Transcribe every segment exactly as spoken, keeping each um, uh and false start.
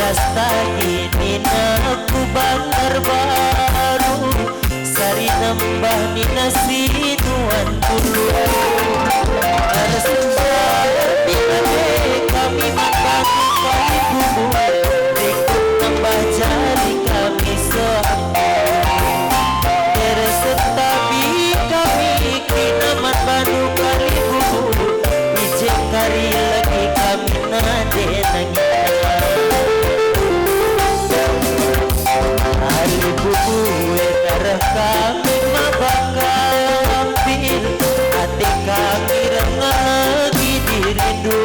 Astagi nina ku Bantar Baru, sari nembah nina si nuan dulu. Ersenja nina be kami man bandu kali bubu, rikut nembah jadi kami seampu. Ersenja be kami kerina man bandu kali bubu, i je kari lagi kami nande nangina. Ari bubu e dareh kami maba kampil, ate kami rengah legi dirindu.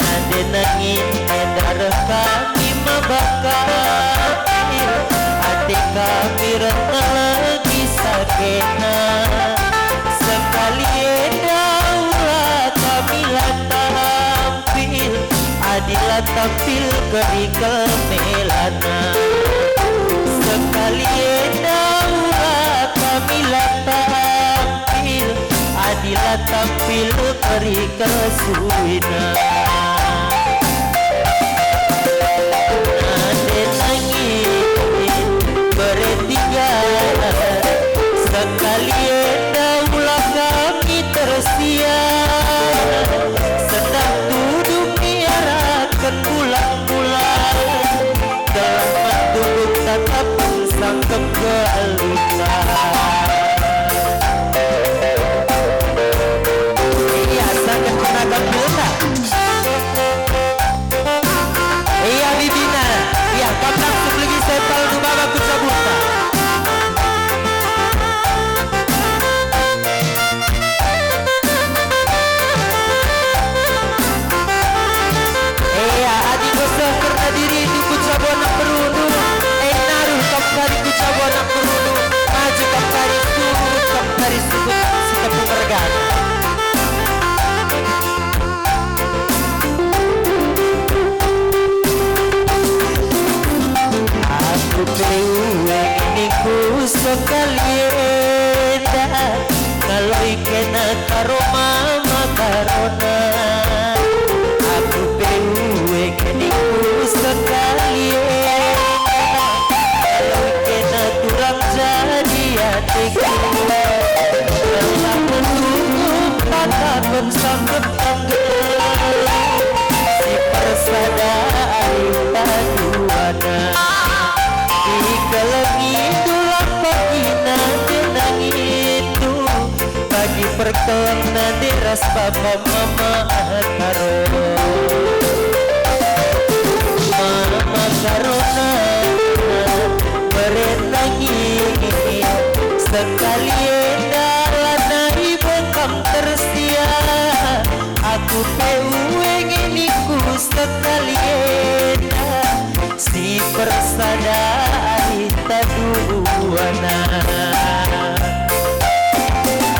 Nande nangin e dareh kami maba kampil, ate kami rengah legi sakena. Sekali enda ula kami la tampil, adi la tampil kerina melana. Sekali enda ula kami la tampil, adi la tampil kerina suina. Nande nangin beretiga, sekali enda ula kami tersia. Sendah tuduh niaraken bulang-bulang, gelah man tubuh tatap sangkep geluh. Ia sangkep kena gambelna. Ia bibina. Ia kam langsung legi sepal tu baba ku cabunta. Ia, adi enggo seh kerna dirindu ku cabun anak perundu, e naruh kam kari ku cabun anak perundu, maju kam kari, sukut kam kari, sukut si tepung mergana. Aku pe ueng ningku sekali enda, kaloi kena karo mama karona. Aku pe ueng ningku sekali enda, kaloi kena turang jadi ateku. Telah menunggu kataken sangkep tanggal si persada ari paduana. Dikelengi tulang pagi nande nangitu, bagi perkeleng nande ras bapa mama karo. Mama karona bere nangi, sekali enda lanai bekam tersia. Aku pe ueng ningku sekali enda, si persada arita duana.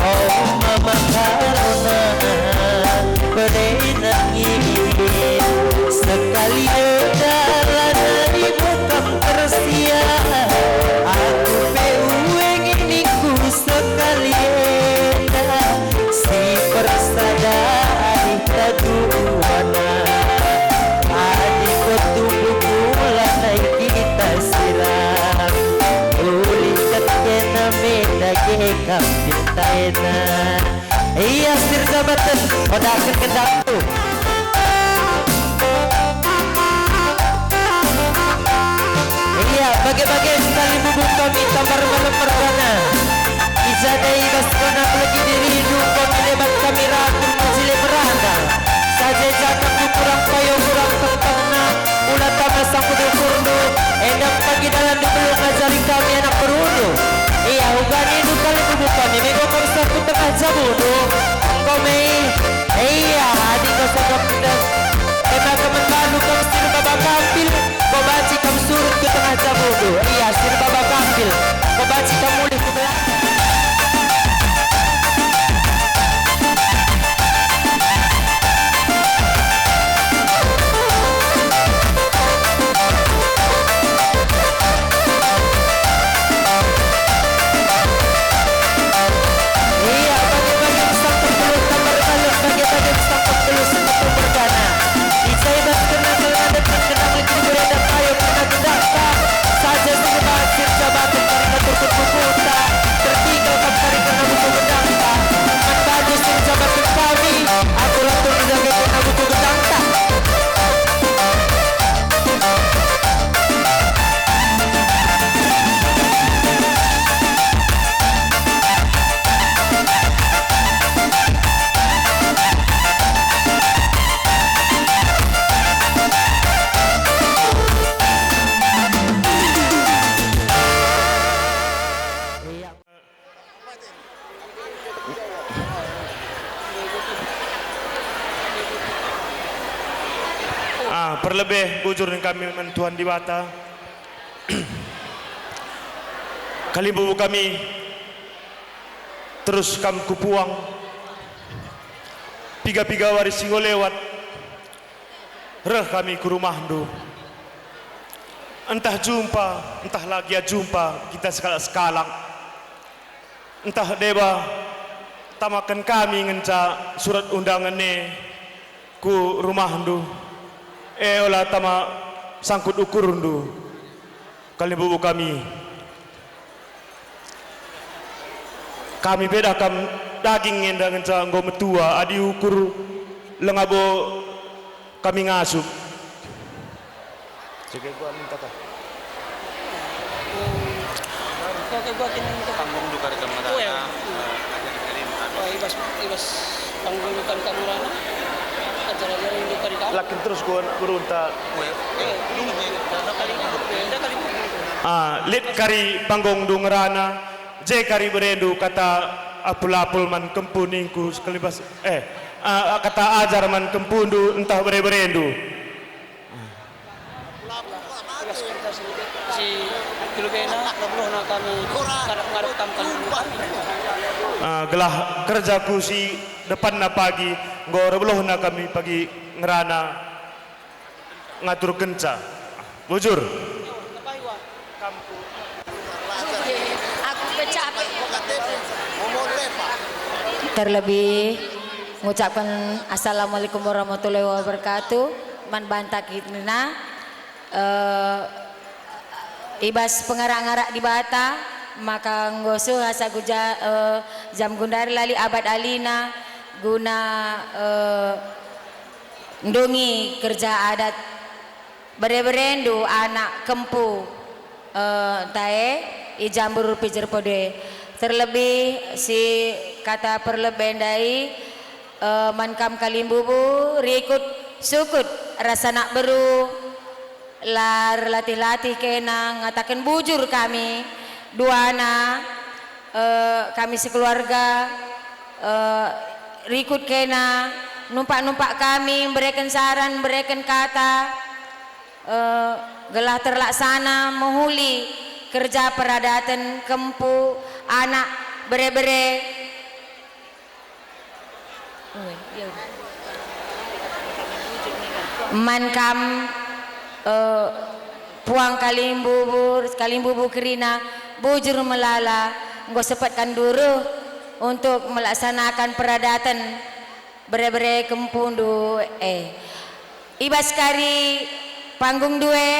Oh mama karona bere nangi, sekali enda lanai bekam tersia. Aku pe ueng ningku sekali enda, si persada arita duana. Adi petumbuh kula nai kita sirang, ulih kena me dage kam pintaina. Ia sirjabaten, odaken gendangku. Ia bage-bage sekali bubu kami tambar malem mergana. I ja dai bas kena legi dirindu kami lebat kami ratur mejile merana. Saja jatah ku kurang payo kurang tentengna, ula tama sangkut ukurndu, enda pagi dalan dibelung ngajari kami anak perundu. Ia uga nindu kali bubu kami, mego kam sangkut tengah jabundu. Enggo me, ia, adi enggo sangkut tengah, tema kemen balu kam sir baba kampil, enggo banci kam surut ku tengah jabundu. Ia, sir baba kampil, enggo banci kam mulih ku belakang. Ia, bage-bage sangkep geluh tambar malem, bage-bage sangkep geluh sangkep mergana. I ja i bas kena ngeladek kena legi Ah, perlebih bujur nina kami man Tuhan Dibata. Kalimbubu kami, terus kam kupuang. Piga-piga wari si enggo lewat, reh kami ku rumahndu. Ntah jumpa, ntah la gia jumpa kita sekalak-sekalak. Ntah deba tamaken kami ngenca surat undangen e ku rumahndu, e ola tama sangkut ukurndu, kalimbubu kami. Kami pe dah kam daging enda ngenca enggo metua, adi ukur langa bo kami ngasup. Jaga gua minta kah? Oke, gua kini minta kah? Panggung duka rikam Oh, iya. Merana, eh, ajar kirim, anu. Oh, ibas, ibas panggung duka rikam Merana. Ajar-ajar duka rikam. Lakin terus gua kurunta. Weh, eh, lu nge-, nge-, nge-, kali, nge-, nge-, kali. Ah, lit kari panggung du ngerana, je kari berendu kata apul-apul man kempu ningku sekaligus, eh, ah, kata ajar man kempundu ntah bere-berendu. Si Kilugena, rebeluhna kami ngadep-ngadep kam kami. Ah, gelah kerjaku si depanna pagi, enggo rebeluhna kami pagi ngerana ngaturkenca. Bujur. Aku pecah. Terlebih ngucapken Assalamualaikum warahmatullahi wabarakatuh man banta kita, eh, i bas pengarak-ngarak Dibata, maka enggo seh asa guja, eh, jam gundari lali abad alina guna, eh, ndungi kerja adat. Bere-berendu anak kempu, eh, ntah e i Jambur Pijer Pode. Terlebih si kata perlebe ndai, eh, man kam kalimbubu, rikut, sukut, ras anak beru, la erlatih-latih kena ngataken bujur kami duana, eh, kami sekeluarga, eh, rikut kena numpak-numpak kami, mbereken saran, mbereken kata, eh, gelah terlaksana mehuli kerja peradaten kempu anak bere-bere. Man kam, eh, puang kalimbubu, kalimbubu kerina, bujur melala, enggo sepatken ndu reh untuk melaksanakan peradaten bere-bere kempundu e. I bas kari panggungndu e,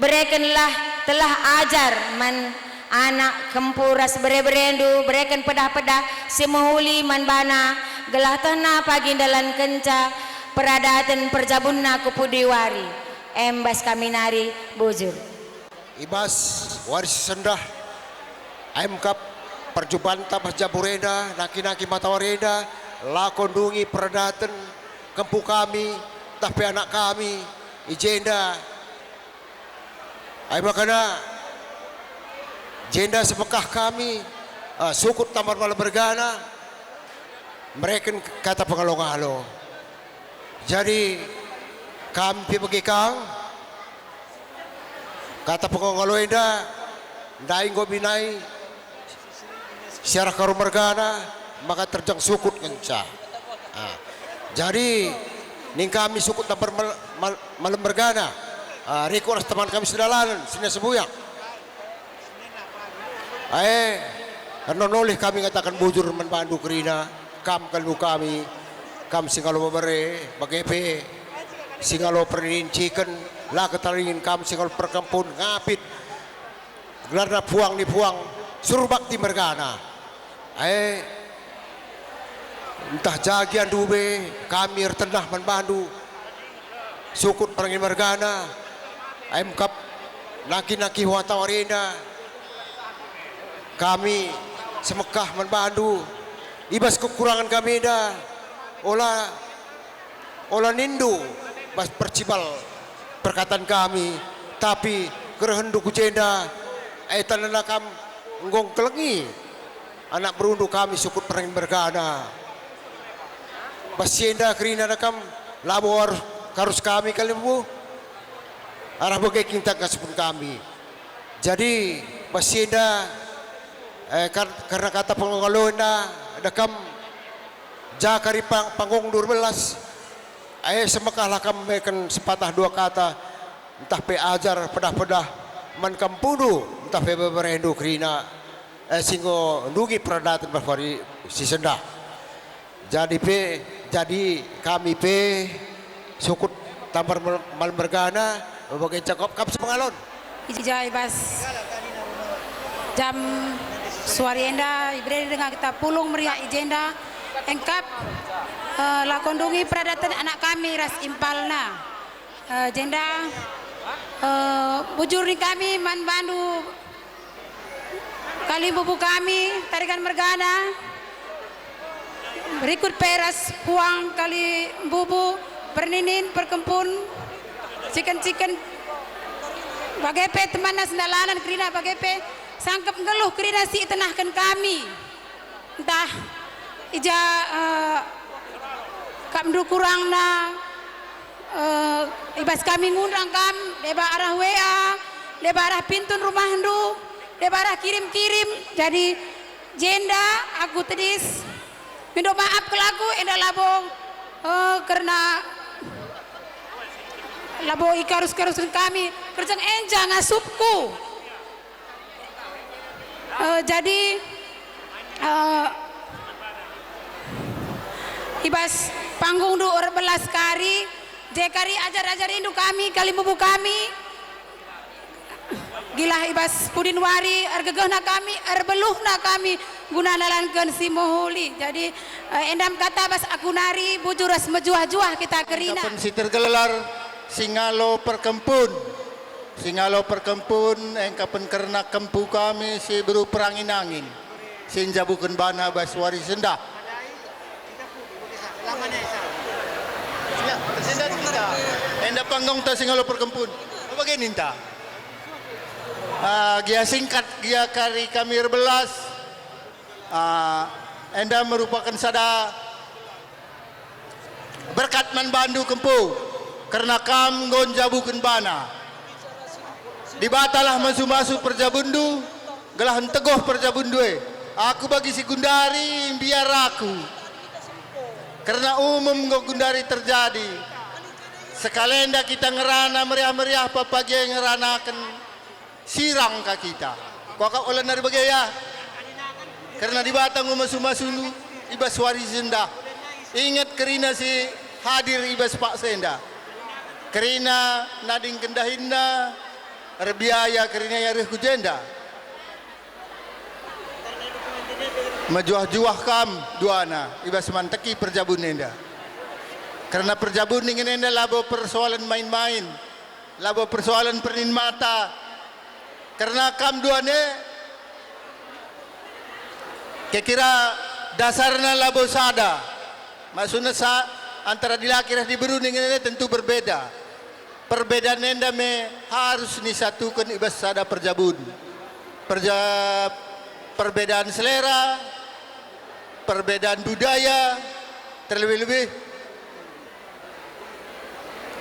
berekenlah telah ajar man anak kempu ras bere-berendu, bereken pedah-pedah si mehuli man bana, gelah tehna pagi ndalankenca peradaten perjabunna ku pudi wari. Em bas kami nari bujur. I bas wari si sendah, em kap perjubanta bas Jambur enda, nangki-nangki matawari enda, lako ndungi peradaten kempu kami, ntah pe anak kami, i jenda. Ai makana, jenda sepekah kami, eh, sukut tambar malem mergana, mereken kata pengalo-ngalo. Jadi, kami pe bage kang, kata pengalo-ngalo enda, ndai enggo binai, siarah karu mergana, maka terjang sukut ngenca. Ah. Jadi, ning kami sukut tambar mal-, mal-, malem mergana, ah, rikut ras teman kami sedalanen, senina sembuyak. Ae, ernon ulih kami ngataken bujur man bandu kerina, kam kalimbubu kami, kam si ngalo bebere, bage pe si ngalo perninciken, la ketalingen kam si ngalo perkempun, ngapit. Gelarna puang ni puang, Surbakti mergana. Ae, ntah ja gia ndube, kami ertenah man bandu. Sukut perangin mergana, aem kap nangki-nangki wata wari enda. Kami semekah man bandu, i bas kekurangen kami enda, ola, ola nindu bas percibal perkataan kami, tapi kerehenndu ku jenda, e tandana kam enggo ngkelengi anak berundu kami sukut perangin mergana. Bas si enda kerina kam labo arus Karus kami kalimbubu, arah bage kin tangkas pun kami. Jadi, bas si enda, eh, kar-, kerna kata pengaloina, dekam ja kari pang-, panggung dua belas, eh, semekahlah kam meken sepatah dua kata, ntah pe ajar pedah-pedah man kampundu, ntah pe beberehndu kerina, eh, si enggo ndungi peradaten bas wari si sendah. Jadi pe, jadi kami pe sukut Tambar Mal-, Malem Mergana, bage cakap kap sepengalon. I ja i bas jam suari enda, ibereda denga kita pulung meriah i jenda, engkap, eh, lako ndungi peradaten anak kami ras impalna. Eh, jenda, eh, bujur ning kami man bandu, kalimbubu kami, Tarigan Mergana, berikut pe ras puang kalimbubu, perninin, perkempun, ciken-ciken, bage pe temanna sendalanen kerina, bage pe sangkep nggeluh kerina si itenahken kami. Ntah i ja, eh, kapndu kurangna, eh, i bas kami ngundang kam, deba arah W A, deba arah pintun rumahndu, deba arah kirim-kirim. Jadi, jenda aku tedis. Mindo maap kal aku, enda labo, eh, kerna labo ikarus-karusken kami, kerjeng enja ngasupku. Eh, jadi, eh, i bas panggungndu erbelas kari, je kari ajar-ajarindu kami, kalimbubu kami, gilah i bas pudin wari ergegehna kami, erbeluhna kami, guna nalanken si mehuli. Jadi, eh, enda me kata bas aku nari, bujur ras mejuah-juah kita kerina. Kapen si tergelar Singalo Perkempun. Singalo Perkempun engkapen kerna kempu kami si beru perangin-angin, si njabuken bana bas wari sendah. Enda panggungta Singalo Perkempun. Bage ninta? Ah, gia singkat, gia kari kami erbelas. Ah, enda merupaken sada berkat man bandu kempu, kerna kam enggo njabuken bana. Dibatalah masu-masu perjabunndu, gelah nteguh perjabunndu e. Aku bagi si gundari mbiar aku, kerna umum enggo gundari terjadi. Sekalenda kita ngerana meriah-meriah, pepagi e ngeranaken sirang ka kita. Kuakap ola nari bage ya. Kerna Dibata enggo masu-masundu i bas wari si sendah. Inget kerina si hadir i bas paksa enda. Kerina nadingken dahinna erbiaya kerina ia reh ku jenda. Mejuah-juah kam duana i bas manteki perjabun enda. Kerna perjabun ningen enda labo persoalen main-main. Labo persoalen pernin mata. Kerna kam duana e, kira-kira dasarna labo sada. Maksudna sa-, antara dilaki ras diberu ningen enda tentu berbeda. Perbedaan enda me harus nisatuken i bas sada perjabun. Perja-, perbedaan selera, perbedaan budaya, terlebih-lebih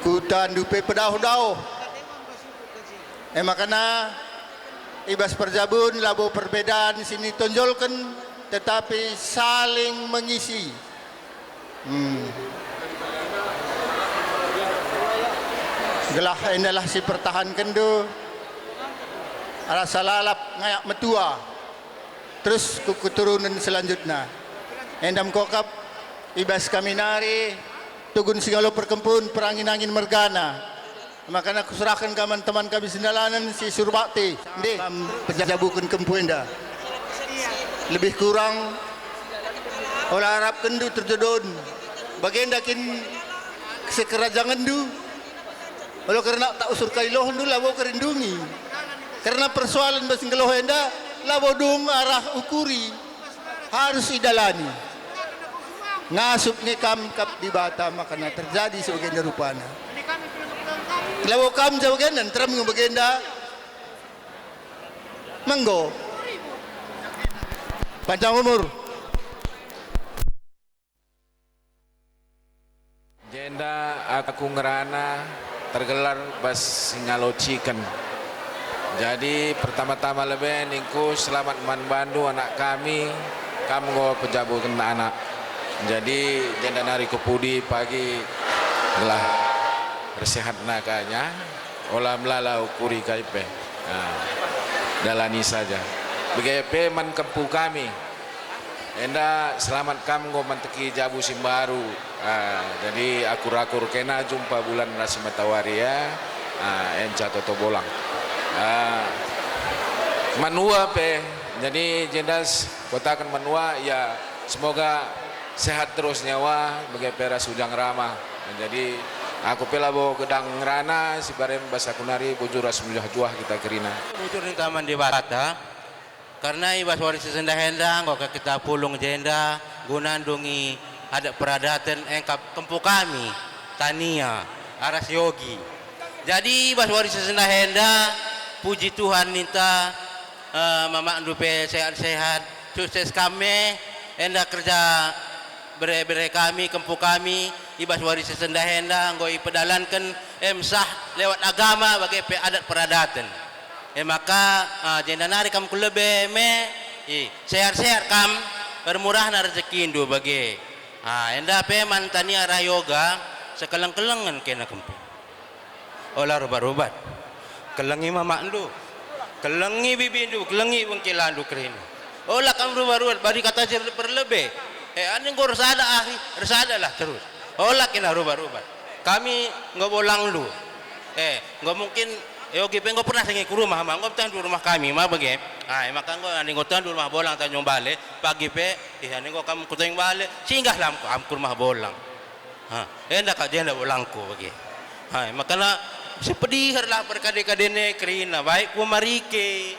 kutandu pe pedauh-dauh. E makana i bas perjabun labo perbedaan si nitonjolken, tetapi saling mengisi. Hmm. Gelah endalah si pertahankenndu, rasa lalap ngayak metua. Terus ku keturunen selanjutna. Enda me kuakap i bas kami nari, tugun Singalo Perkempun, perangin-angin mergana. Makana kuserahken ka man teman kami sendalanen si Surbakti. Nde kam pejabuken kempu enda. Lebih kurang ola arapkenndu terjodon. Bagenda kin sekerajangenndu. Olo kerna tak usur kailohndu labo kerindungi. Kerna persoalen bas nggeluh enda labo dung arah ukuri. Harus idalani. Ngasup nge kam kap Dibata makana terjadi sebagenda rupana. Labo kam ja bagenda, nterem nge bagenda. Menggo. Panjang umur. Jen Aku ngerana tergelar bas si ngalociken. Jadi, pertama-tama lebe ningku selamat man bandu anak kami, kam enggo pejabuken anak. Jadi, jenda nari ku pudi pagi gelah ersehatna kanya, ola melala ukuri kai pe. Ah, dalani saja. Bage pe man kempu kami. Enda selamat kam enggo manteki jabu si mbaru. Ah, jadi akur-akur kena jumpa bulan ras matawari ya. Ah, enca toto bolang. Ah, manua pe. Jadi jendas kotaken manua ya, semoga sehat terus nyawa bage pe ras ujang rama. Jadi aku pe labo gedang ngerana si baren bas aku nari bujur ras mejuah-juah kita kerina. Bujur ninta man Dibata. Karna i bas wari si sendah enda enggo ka kita pulung jenda guna ndungi adat peradaten engkap kempu kami, Tania, arah Siogi. Jadi i bas wari si sendah enda, puji Tuhan ninta, eh, mamakndu pe sehat-sehat, sukses kami, enda kerja bere-bere kami, kempu kami, i bas wari si sendah enda enggo ipedalanken, em sah lewat agama bage pe adat peradaten. E maka, ah, jenda nari kam ku lebe me, i, sehat-sehat kam, permurahna rejekindu bage. Ah, enda pe man Tania arah Yoga, sekeleng-kelengen kena kempu. Ola rubat-rubat. Kelengi mamakndu, kelengi bibindu, kelengi bengkilandu kerina. Ola kam rubat-rubat, badi kata si perlebe. Eh, adi enggo ersada ahi, ersadalah terus. Ola kena rubat-rubat. Kami enggo bolangndu. Eh, enggo mungkin Yogi pe enggo pernah singe ku rumah ma, enggo tehndu rumah kami ma bage. Ah, e maka enggo adi enggo tehndu rumah bolang Tanjung Bale, pagi pe, ih, adi enggo kam ku Tanjung Bale, singgahlah kam ku rumah bolang. Ha, enda kap jenda bolangku bage. Ha, e maka na, sipediherlah perkade-kadene kerina, baik ku Marike,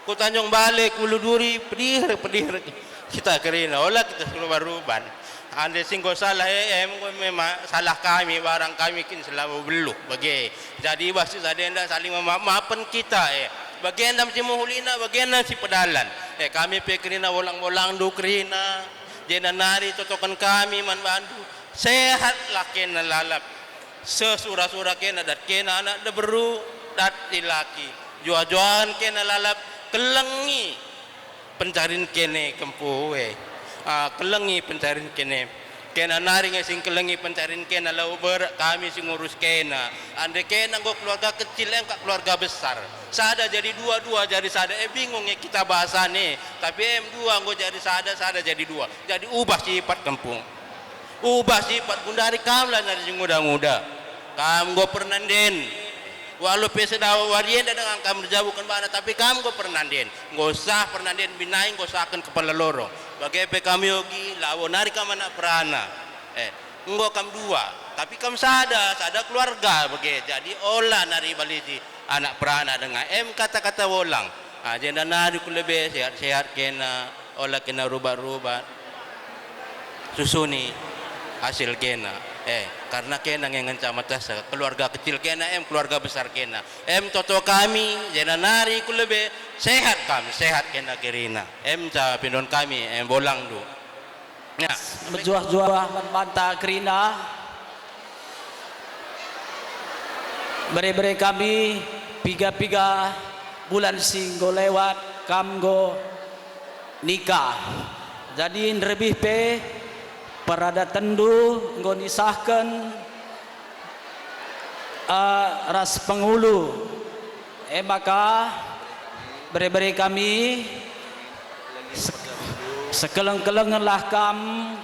ku Tanjung Bale, ku Ulu Duri, pediher, pediher kita kerina, ola kita si rubat-rubat. Ande si enggo salah, eh, em, enggo memang salah kami, barang kami kin si labo beluh, bage. Jadi, bas si sada enda saling memaaf-maafen kita, eh. Bagenda si mehulina, bagenda si pedalan. Eh, kami pe kerina bolang-bolangndu kerina. Jenda nari totoken kami man bandu. Sehatlah kena lalap. Sesura-sura kena dat kena anak diberu, dat dilaki. Juah-juahen kena lalap, kelengi pencarin kene kempu e. Ah, kelengi pencarin kene. Kena nari nge sing kelengi pencarin kena, labo berek kami si ngurus kena. Ande kena enggo keluarga kecil, em kap keluarga besar. Sada jadi dua, dua jadi sada. Eh, bingung nge kita bahasane. Tapi em dua enggo jadi sada, sada jadi dua. Jadi ubah sipat kempu. Ubah sipat, gundari kamlah nari si nguda-nguda. Kam enggo pernanden. Walau pe sedawa wari enda denga kam erjabuken bana, tapi kam enggo pernanden. Enggo sah pernanden, binai enggo sahken kepala lorong. Bage pe kam Yogi, labo nari kam anak perana. Eh, enggo kam dua, tapi kam sada, sada keluarga bage. Jadi ola nari balisi anak perana denga. Em kata-kata bolang. Ah, jenda nari ku lebe sehat-sehat kena. Ola kena rubat-rubat. Susuni hasil kena. Eh, karena kena nge ngenca metehsa keluarga kecil kena, em keluarga besar kena. Em toto kami, jenda nari ku lebe, sehat kami, sehat kena kerina. Em ca pindon kami, em bolangndu. Ya. Mejuah-juah man banta kerina. Bere-bere kami, piga-piga bulan si enggo lewat, kam enggo nikah. Jadi, nderbih pe peradatenndu enggo nisahken, eh, ras pengulu. E maka, bere-bere kami, sek-, sekeleng-kelengenlah kam,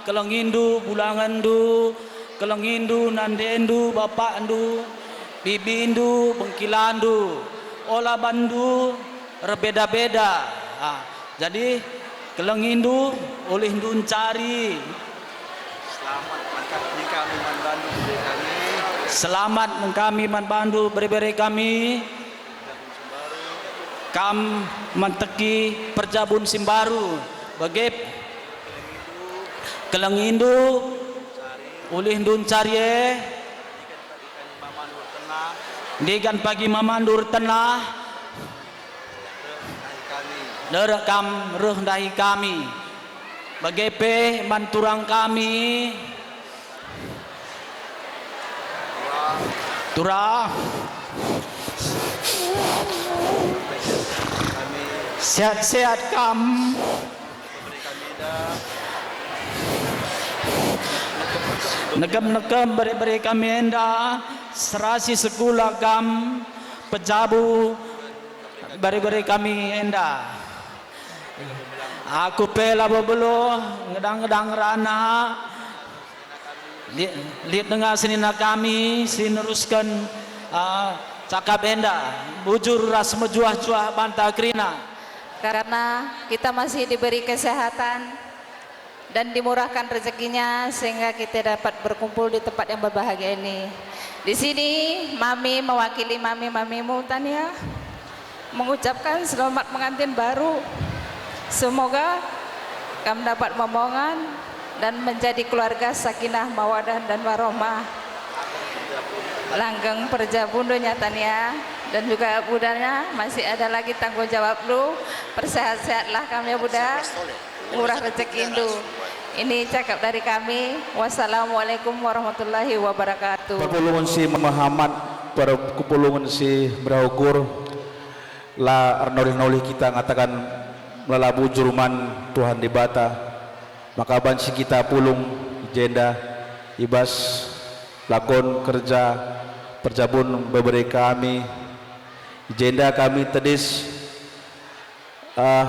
kelengindu, bulangenndu, kelengindu, nandendu, bapakndu, bibindu, bengkilandu, ola bandu erbeda-beda. Ah, jadi, kelengindu, ulihndu ncari. Selamat mengkami man bandu, bere kami. Selamat mengkami man bandu, bere-bere kami. Kam manteki perjabun si mbaru, bage kelengindu, ulihndu ncari e, ndigan pagi mamandu ertenah, derek kam reh ndahi kami, bage pe man turang kami. Jura. Sehat-sehat kam. Nekem-nekem bere-bere kami enda, serasi sekula kam, pejabu bere-bere kami enda. Aku pe labo beluh ngedang-ngedang rana. Lit, lit denga senina kami si nerusken, ah, cakap enda, bujur ras mejuah-juah banta kerina. Karena kita masih diberi kesehatan dan dimurahkan rezekinya sehingga kita dapat berkumpul di tempat yang berbahagia ini. Di sini Mami mewakili Mami-mamimu, Tania, mengucapkan selamat pengantin baru. Semoga kam dapat momongan dan menjadi keluarga sakinah, mawadah, dan warohmah. Langgeng perjabundu nya, Tania, dan juga budanya masih ada lagi tanggung jawabndu. Persehat-sehatlah kam ya, Buda. Murah rezekindu. Ini cakap dari kami. Wassalamualaikum warahmatullahi wabarakatuh. Perpulungen si mehamat, perpulungen si meraukur, la ernolih-nolih kita ngatakan melala bujur man Tuhan Dibata. Maka banci kita pulung i jenda i bas lakon kerja perjabun bebere kami. I jenda kami tedis, ah,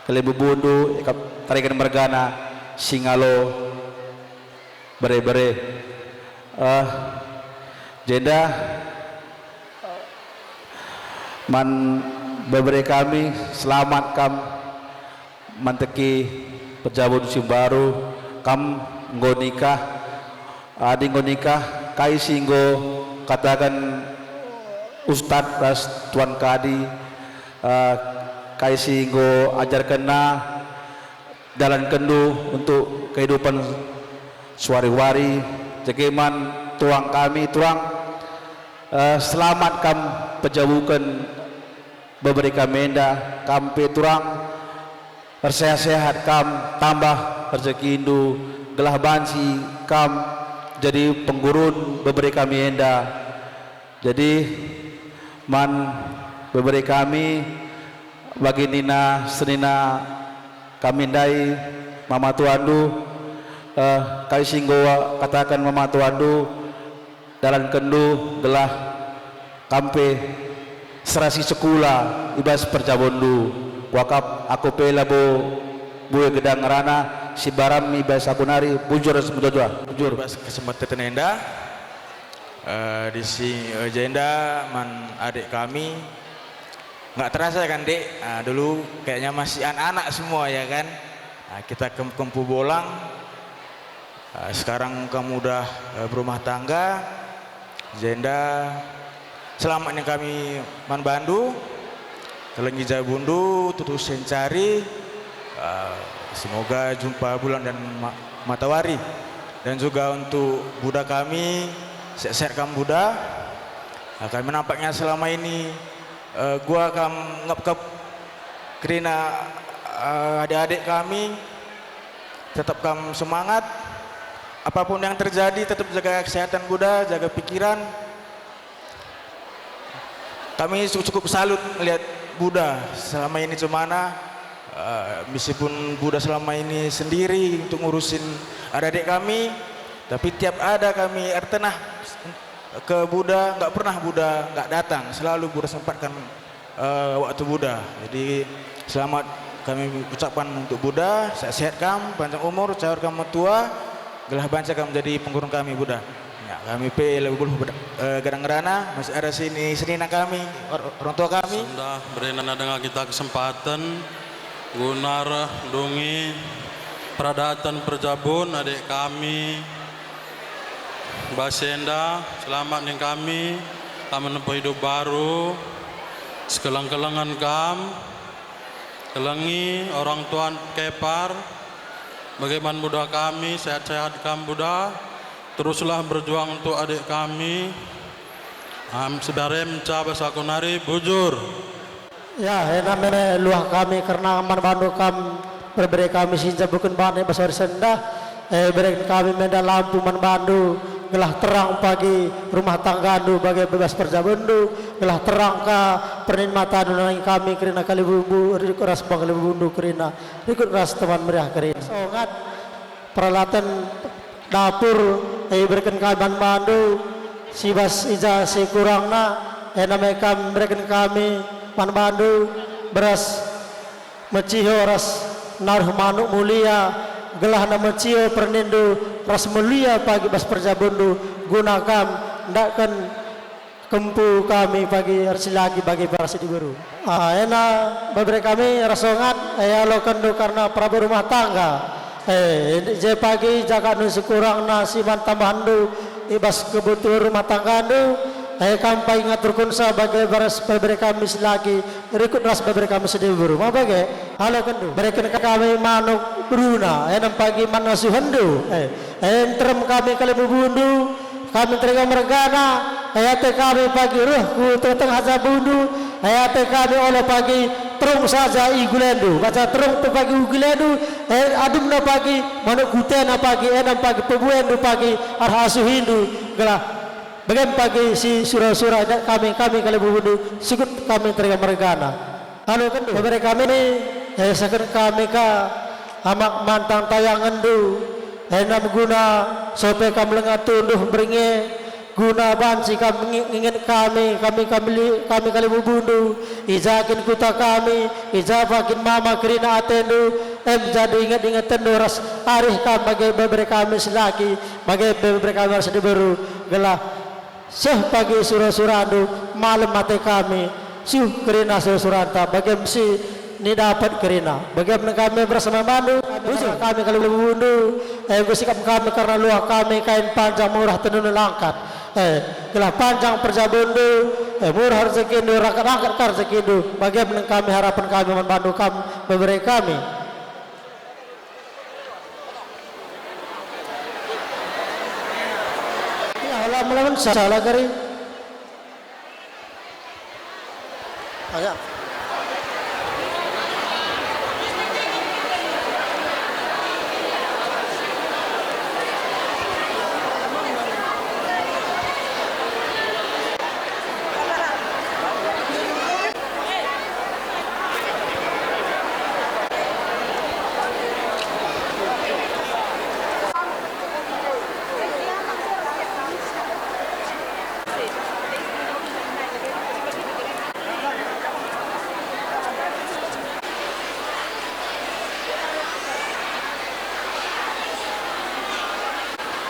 kalimbubundu, ikap tariken mergana si ngalo bere-bere. Ah, jenda man bebere kami, selamat kam manteki perjabun si mbaru, kam enggo nikah. Adi enggo nikah, kai si enggo kataken ustad ras tuan kadi, eh, kai si enggo ajarkenna dalankenndu untuk kehidupan suari-wari, jage man tuang kami, tuang, eh, selamat kam pejabuken bebere kami enda, kam pe tuang, ersehat-sehat kam, tambah rezekindu, gelah banci kam jadi penggurun bebere kami enda. Jadi, man bebere kami, bagi nina senina kami ndai, mama tuandu, eh, kai si enggo kataken mama tuandu, dalankenndu gelah kam pe serasi sekula i bas perjabonndu. Kuakap aku pe labo bue gedang ngerana si mbaram i bas aku nari, bujur ras mejuah-juah. Bujur. I bas kesempatan enda, eh, di si, eh, jenda man adik kami, nggak terasa kan, Dek? Ah, dulu kayaknya masih anak-anak semua, ya kan? Ah, kita kem-, kempu bolang. Ah, sekarang kamu udah, eh, berumah tangga, jenda selamat ning kami man bandu, kelengi jabundu tutus sencari, ah, semoga jumpa bulan dan ma-, matawari. Dan juga untuk buda kami, sehat-sehat kam buda. Ah, kami nampaknya selama ini, eh, gua kam ngepkep kerina, eh, adik-adik kami. Tetap kam semangat. Apapun yang terjadi, tetap jaga kesehatan buda, jaga pikiran. Kami su-, cukup salut melihat buda selama ini cemana, eh, meskipun buda selama ini sendiri untuk ngurusin adik-adik kami, tapi tiap ada kami ertenah ke buda, nggak pernah buda nggak datang, selalu buda sempatkan eh, waktu buda. Jadi, selamat kami ucapkan untuk buda, sehat-sehat kam, panjang umur, caur kam metua, gelah banci kam jadi penggurun kami buda. Ya, kami pe labo beluh beda-, eh, gedang ngerana, masih ada sini, senina kami, or-, orang tua kami. Sendah berena denga kita kesempatan guna dungi peradaten perjabun adik kami, Basenda, selamat ning kami, kam menempuh hidup baru, sekeleng-kelengen kam, kelengi orang tuan kepar, bage man buda kami, sehat-sehat kam buda, teruslah berjuang untuk adik kami, am, sebarem cabas aku nari, bujur. Ya, ena me luah kami kerna man bandu kam, bere-bere kami si njabuken bana i bas wari sendah, e, bereken kami menda lampu man bandu, Gelah terang pagi rumah tanggandu bage bebas perjabundu, gelah terang ka pernin matandu nandangi kami kerina kalibubundu, rikut ras bang kalibubundu kerina, rikut ras teman meriah kerina. Songat peralatan dapur, eh, ibereken kami man bandu, si bas i ja si kurangna, eh, name kam ibereken kami man bandu beras meciho ras naruh manuk mulia, gelahna meciho perninndu ras mulia pagi bas perjabundu, guna kam ndakken kempu kami pagi ersilaki bagi para si diberu. Ah, ena bebere kami ras songat, eh, ialokenndu kerna perabo rumah tangga. Eh, je pagi jakatndu si kurangna si man tambahenndu i bas kebutuhen rumah tanggandu, eh, kam pagi ngaturkenca bage beras bebere kami silaki, rikut ras bebere kami si diberu. Ma bage, alokenndu, bereken kami manuk beruna, eh, nem pagi man ngasuhenndu, eh, eh, nterem kami kalibubundu, kami nterem mergana, eh, ate kami pagi reh ku tengah-tengah jabundu, eh, ate kami ola pagi terung saja i gulendu, baca terung pe pagi i gulendu, eh, adumna pagi, manuk kutena pagi, eh, nem pagi pebuendu pagi, arah asuhindu, gelah bagem pagi si sura-sura, eh, kami, kami kalibubundu, sikut kami nterem mergana. Alokenndu, bebere kami, eh, isaken kami ka amak mantang tayangenndu, eh, nem guna sope kam langa tunduh berngi, guna banci kam ngi-, nginget kami, kami, kami li-, kami kalibubundu, i ja kin kuta kami, i ja pe kin mama kerina atendu, em jadi inget-ingetenndu ras arih kam bage bebere kami silaki, bage bebere kami ras diberu, gelah seh pagi sura-surandu, malem ate kami, seh kerina sura-suranta, bagem si nidapet kerina. Bagem nang kami bersama bandu, bujur kami kalibubundu, eh, enggo sikap kami kerna luah kami kain panjang murah tenun langkat. Eh, gelah panjang perjabundu, eh, murah rejekindu, rangkat-rangkat ka rejekindu. Bagem nang kami harapen kami man bandu kam bebere kami. Ya, Allah melawan salah kari. Agak.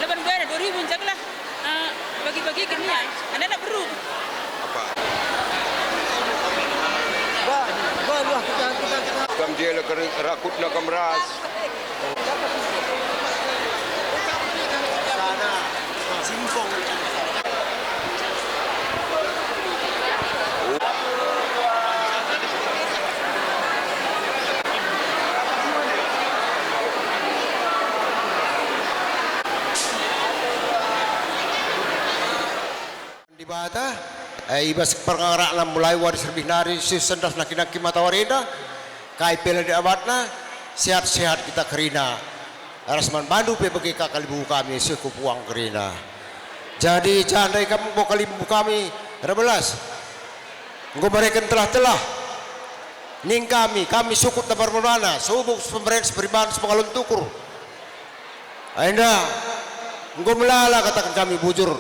Leban buana dua ribu enjak lah. Eh, bagi-bagiken ia. Enda nak beru. Apa? Kam jela ker-, rakutna kam ras. Dibata, eh, i bas perkaraNa mulai wari serbih nari seh sendah nangkin-nangkin matawari enda, kai pe la diabatNa, sehat-sehat kita kerina. Ras man bandu pe bage ka kalimbubu kami seh ku puang kerina. Jadi, ja ndai kam enggo kalimbubu kami erbelas. Enggo mereken telah-telah. Ning kami, kami sukut lambar-lambarna, subuk, pemeren, seperiban, sepengalun tukur. Enda enggo melala kataken kami bujur.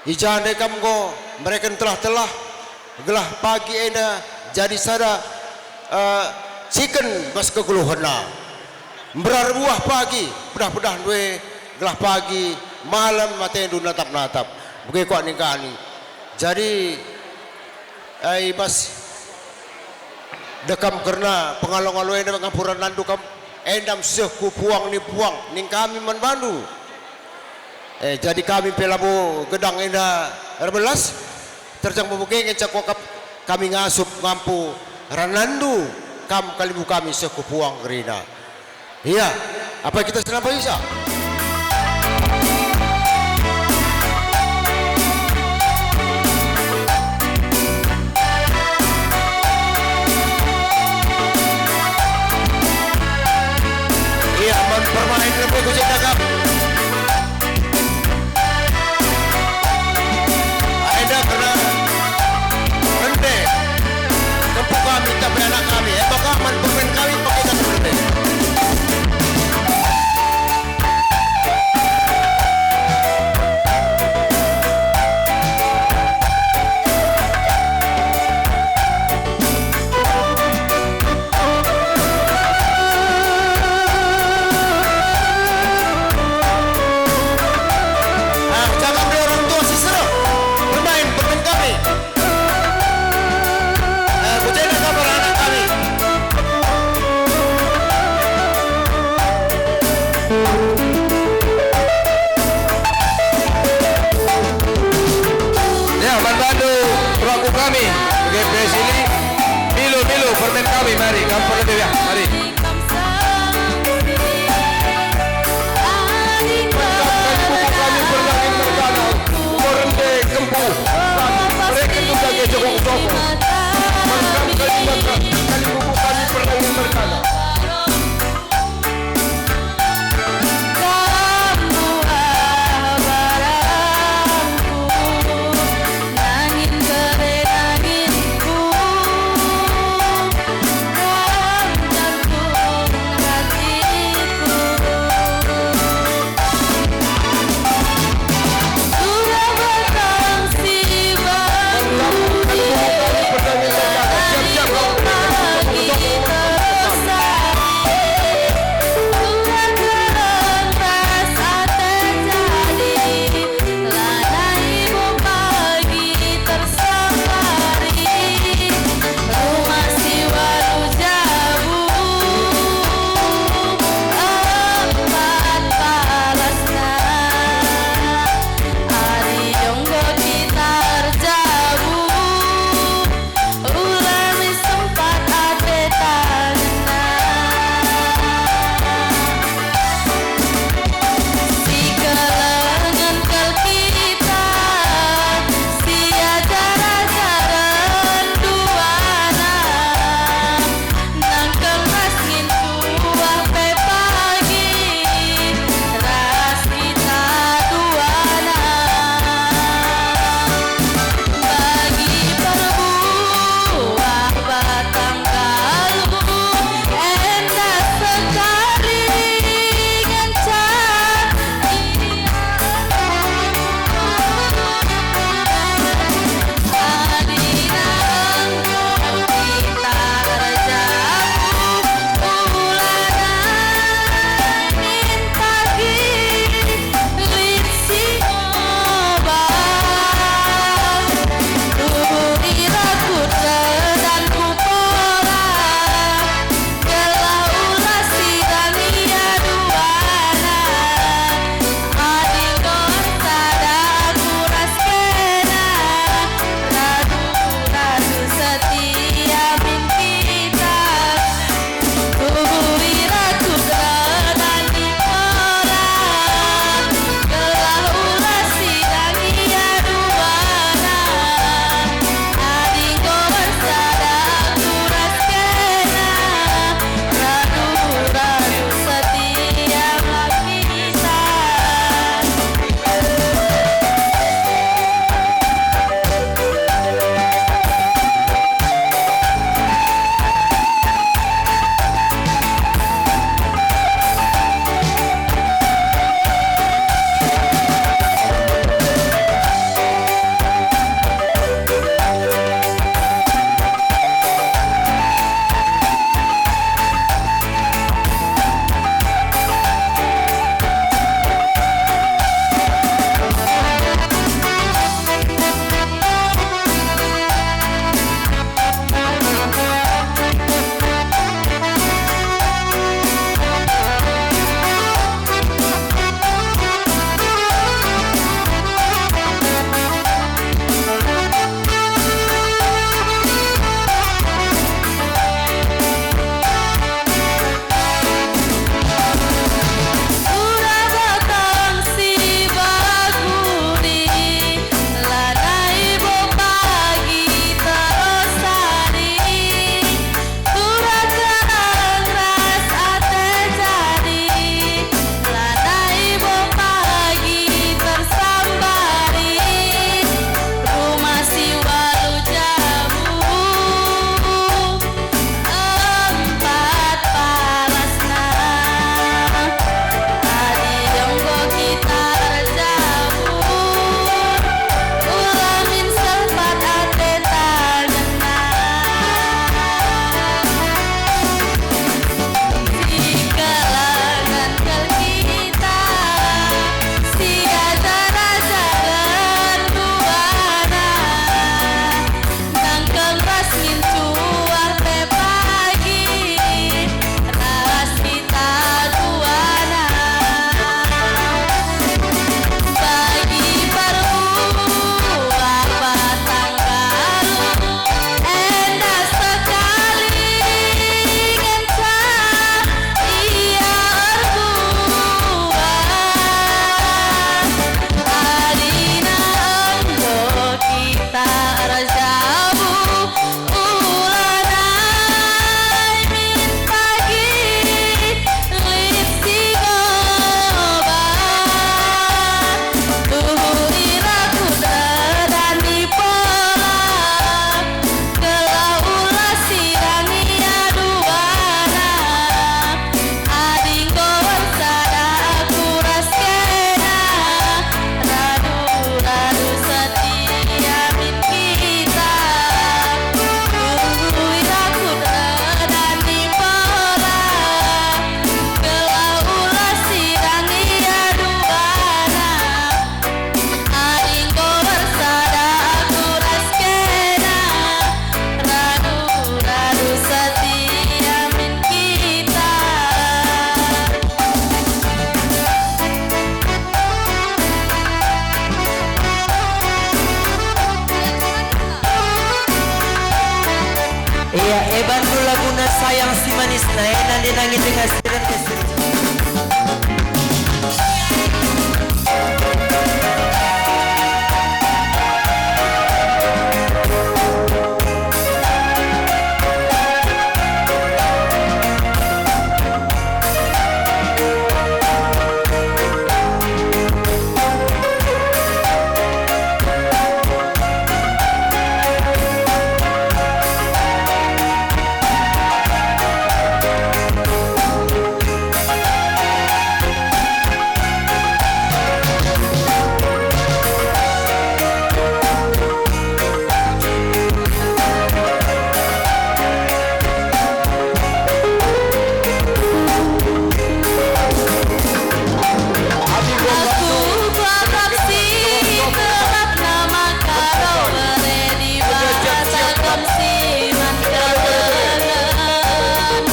I ja ndai kam enggo mereken telah-telah, gelah pagi enda jadi sada, eh, siken bas kegeluhenna. Mberar buah pagi, pedah-pedah ndue, gelah pagi, malem atendu natap-natap. Bage kuakap ningkani. Jadi, eh, i bas Dekam kerna pengalo-ngalo enda ngampura nandu kam, enda seh ku puang ni puang, ning kami man bandu. Eh, jadi kami pe labo gedang enda erbelas, terjang bebege ngenca kuakap kami ngasup ngampu ranandu kam kalimbubu kami seh ku puang kerina. Ia, apai kita senampa Isa? Ia, man permain lebe ku jenda kam. Aduh, peraku kami, G P S ini. Milo, milo, permen kami, mari, kam perlebe ya, mari. Mantap, kali bubu kami pernah mergana, rende kempu, kami mereka juga ke jokok-jokok. Mantap, kali maka, kali bubu kami pernah mergana. Sayang si manis nai nande nangi dengan si rende si. Aku kuakap si gelapna maka bere Dibata kam si man kalengen.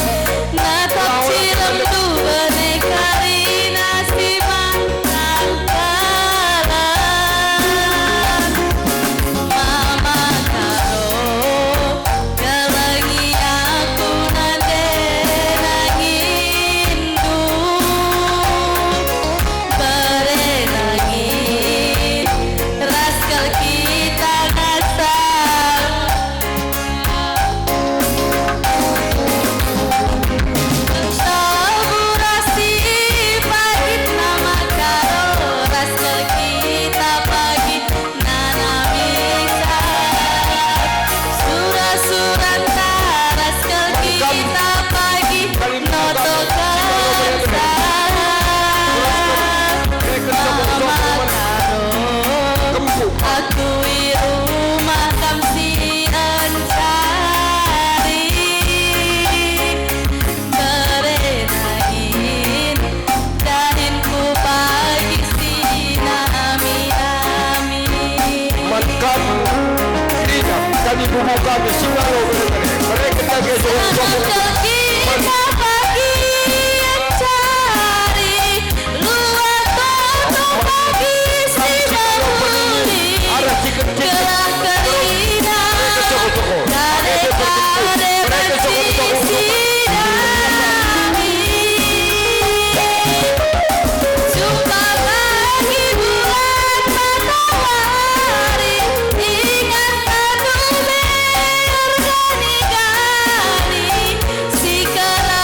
Natap cilem dubene karina si man kalengen. Mama karo Kelengi aku nande nangindu, bere nangi ras kal kita ngasang. Tabura si pagit nama karo ras kal kita pagi. Nanamisa sura-suranta ras kal kita pagi notokensa. Mama karo aku i rumah kam si encari. Bere nangin, dahin ku pagi si nami-nami. Man kam, Ina, kami bubu kami, si ngalo bere-bere. Mereka jaga jogo-jogo. Sangkal kita pagi encari. Luar kota pagi si mehuli, gelah kerina, kade-kade banci si nami. Jumpa pagi bulan matawari, ingat batu mergani-gani, si kera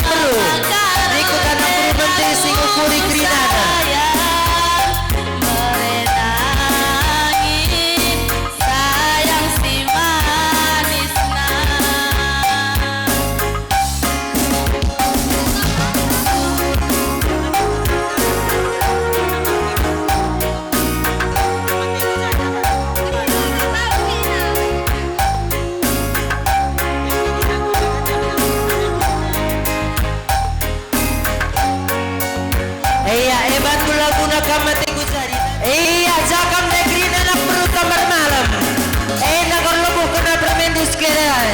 Perlu. Ikut anak guru menteri si ngukuri kerinana. Sayang si manisna. Ia, e bantu laguna kam mate ku jadi. Ia, jakam degrin anak perut kamar malam. Enda kau lebuh kena permendu sekedar.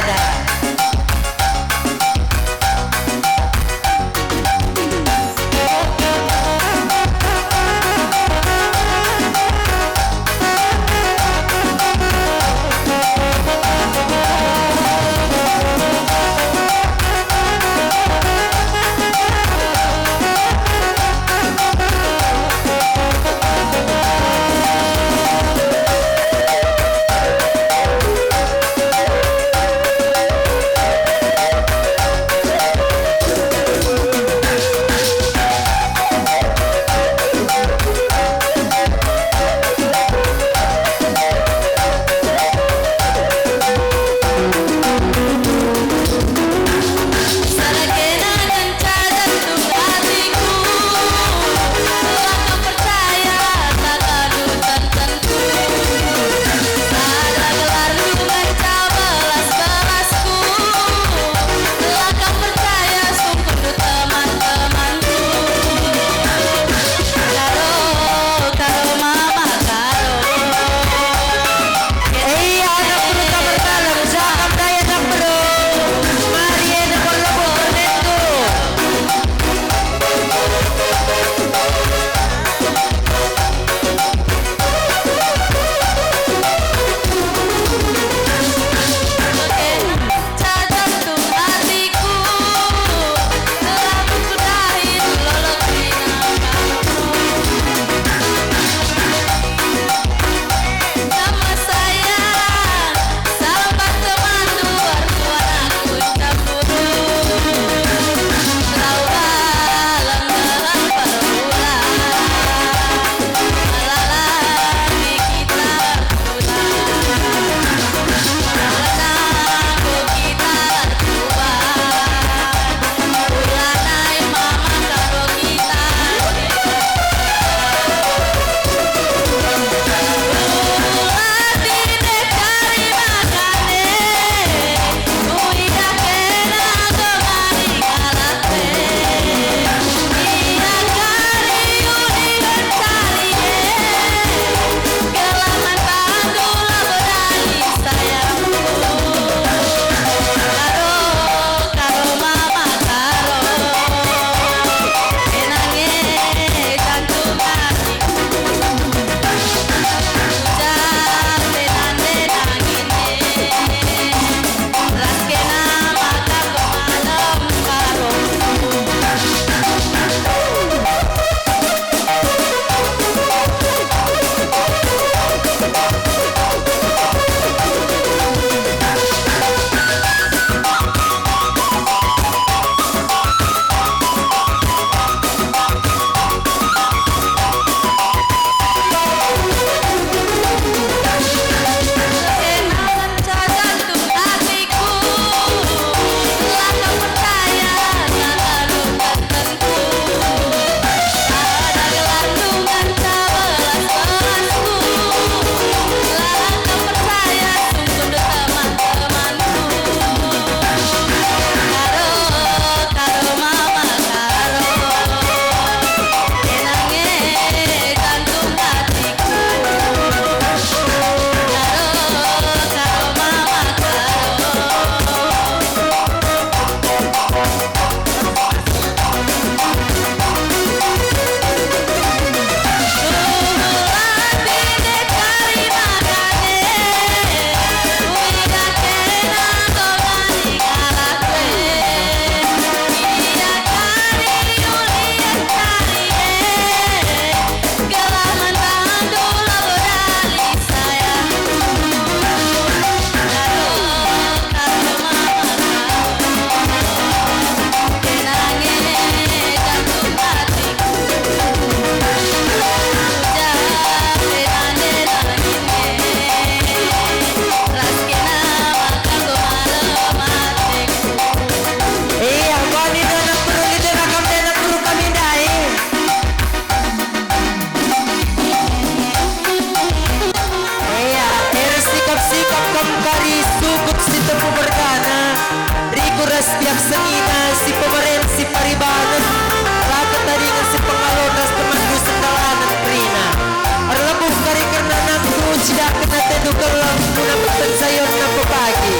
Sengina si pemeren si paribanen, la ketadingen si pengalo ras temanndu sendalanen kerina. Erlebuh kari kerna nangku, cidahken atendu keleng, guna meten sayonna pepagi.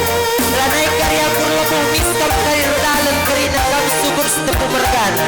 Lanai kari aku erlebuh, mis kam kari erdalen kerina, kam subur si tepu mergana.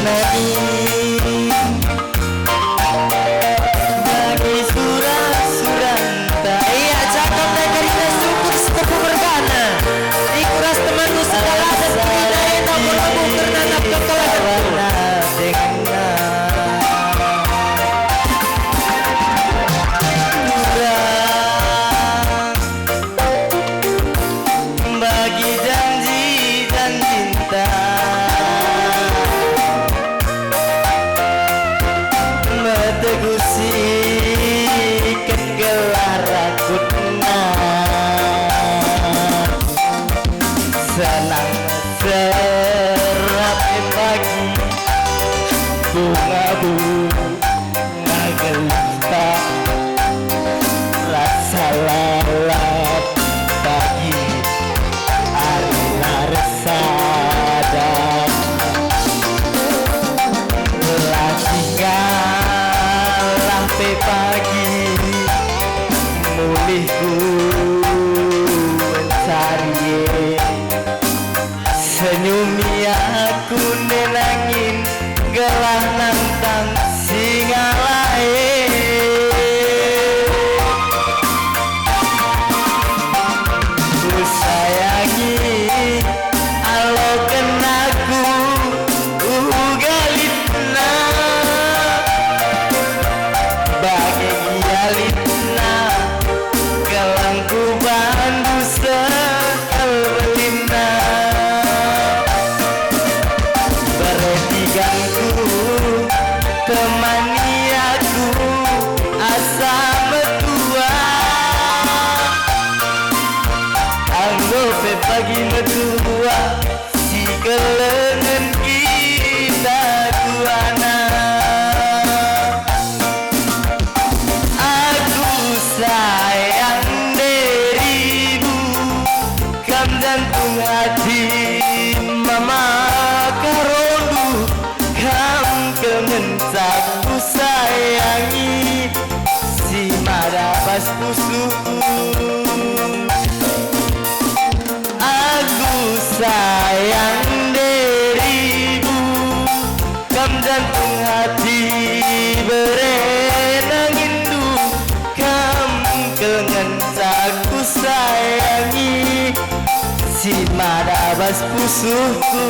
Nai bagi sura-suranta. Ia cakap nai kerina sukur si tepu mergana. Iku ras temanndu sekalada kerina enda berlabuh kerna nafkah kelahenku. Denganna. Kurang bagi janji-janjinta. Meteguh siket gelah rakutna. Senang serape pagi bunga-bunga geluhta. Rasa lalap pagi arina ersada. Latih ngalah pe pagi mulihku mencari. Senyumi aku nde nangin gelah nantang si ngalahi. Kusayangi aloken aku uga litna. Bage gia litna, kelengku bandu sekel belinna. Beretiganku, temani aku asa metua. Enggo pe pagi metua, si kelengen kita duana. Aku sayang dirimu, kam jantung hati, mama karondu, kam kel ngenca kusayangi, si mada bas pusuhku. Aku sayang dirimu, kam jantung hati, bere nanginndu, kam kel ngenca kusayangi, si mada bas pusuhku.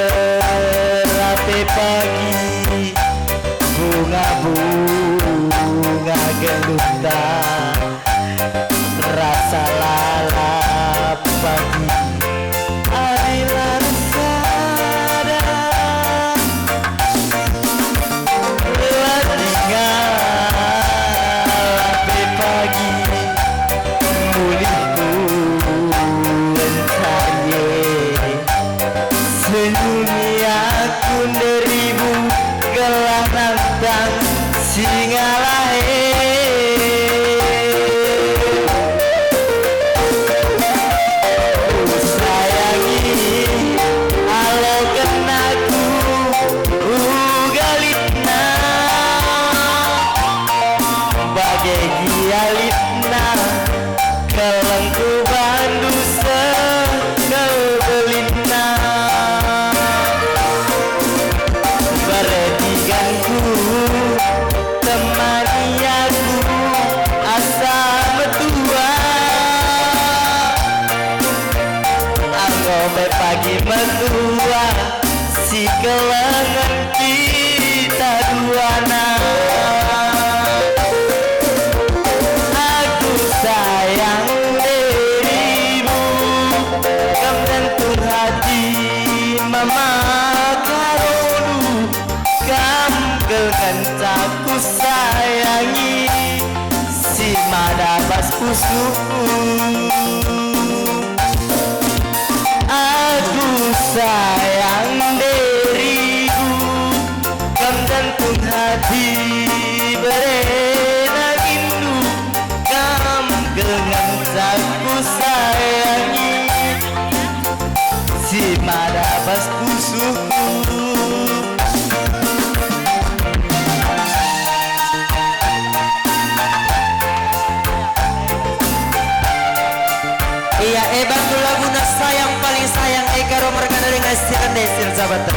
Terape pagi bunga-bunga genduta rasa lalap pagi. Ari la sada la tinggal pe pagi mulihku entah ye. Senyumi aku nderibu gelah nantang si ngalahe. Kusayangi aloken aku uga litna, bage gia litna. Kelengku bandu seh kebelinna. Bertiganku temani aku asa metua. Enggo me pagi metua. Si kelengen kita duana. Aku sayang dirimu, kam jantung hati mama karonu, kam kelengen aku sayangi, si mada bas pusuhku. Aku sayang diriku, kam jantung hati bere nangindu, kam kelengen aku sayangi, si mada bas pusuhku. Ia, e bandu laguna Sayang Paling Sayang, e karo mergana dengan si rende si ersahabat.